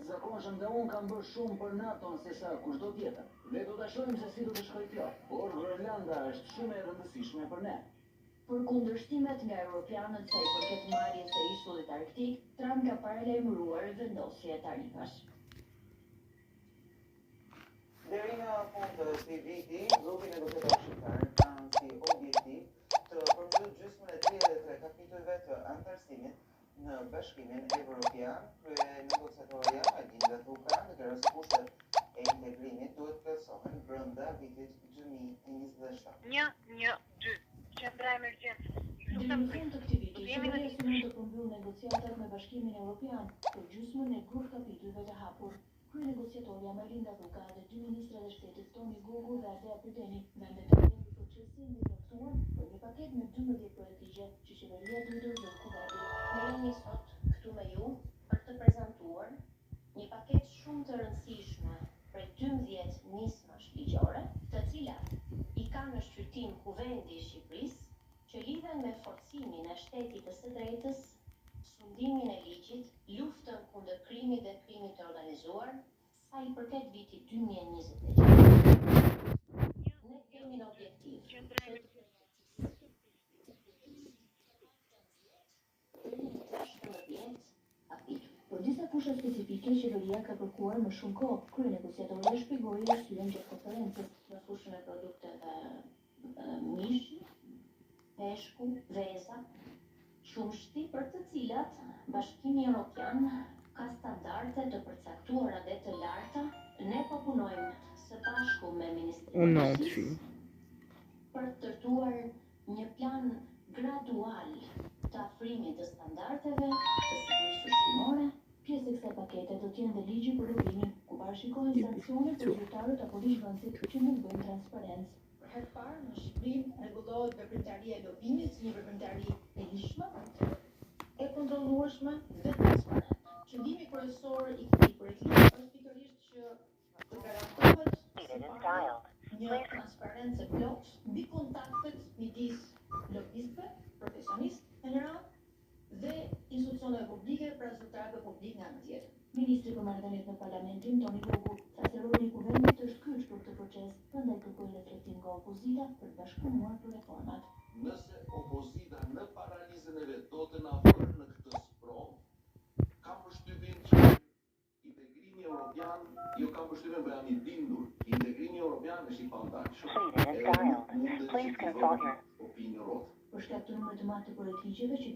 jashtëzakonshëm dhe unë kam bërë shumë për NATO-n sesa kushdo tjetër. Dhe do ta shohim se si do të shkojë kjo. Por Groenlanda është shumë e rëndësishme për ne. Për kundërshtimet nga europianët sa i përket marrjes së ishullit Arktik, Trump ka paralajmëruar vendosje tarifash. Deri në fund të këtij viti, grupi negociator shqiptar ka si objektiv të përmbyllë gjysmën e 33 kapitujve të anëtarësimit në Bashkimin Evropian. Kryenegociatorja Majlinda Dhuka deklaroi se kushtet e integrimit duhet plotësohen brenda vitit 2027. Një, një, dy. Qendra e emergjencës. Ju Deri lutem në fund prit. të këtij Do viti, të jemi në qeveria ndihmë synon të përmbyllë negociatat me Bashkimin Evropian për gjysmën e grup kapitujve të hapur. Kryenegociatorja Majlinda Dhuka dhe dy ministrat e shtetit Toni Gogu dhe Ardea Pirdeni dhanë detaje mbi procesin dhe njoftuan për një paketë me 12 projektligje që qeveria do i dorëzojë Kuvendit. Ne jemi sot këtu me ju për të prezantuar një paketë shumë të rëndësishme prej 12 nismash ligjore, të cilat i ka në shqyrtim Kuvendi i Shqipërisë, që lidhen me forcimin e shtetit të së drejtës, sundimin e ligjit, luftën kundër krimit dhe krimit të organizuar, sa i përket vitit 2026, ne kemi në objektiv Qendra e që emergjencës. deri në 16 kapituj. Për disa fusha specifike, qeveria ka kërkuar më shumë kohë. Kryenegociatorja shpjegoi arsyen gjatë konferencës. Në fushën e produkteve e, mishi, peshku, veza, qumështi, për të cilat Bashkimi Evropian ka standarde të përcaktuara dhe të larta. Ne po punojmë së bashku me Ministrinë e Unë në Bujqësisë për të ndërtuar një plan gradual të afrimit të standardeve të sigurisë ushqimore. Pjesë e kësaj pakete do të jenë dhe ligji për lobimin, ku parashikohen sanksione për zyrtarët apo ligjvënësit që nuk bëjnë transparencë. Për herë të parë në Shqipëri rregullohet veprimtaria e lobimit si një veprimtari e ligjshme, e kontrollueshme dhe transparente. Qëllimi kryesor i këtij projektligji është pikërisht që të garantohet së pari një transparencë e plotë mbi kontaktet midis lobistëve, profesionistë në radhë dhe institucioneve publike, pra zyrtarëve publik nga ana tjetër. Ministri për Marrëdhëniet me Parlamentin, Toni Gogu, tha se roli i kuvendit është kyç për këtë proces, prandaj kërkoi reflektim nga opozita për të bashkëpunuar për reformat. Nëse opozita në paralizën e vet do të na vërë në këtë sprovë, kam përshtypjen që integrimi evropian, jo kam përshtypjen, por jam i bindur, integrimi evropian është i pandalshëm, edhe nuk mundet që t'i vëmë opinjë rrotë. Për shkak të numrit të madh të projektligjeve që.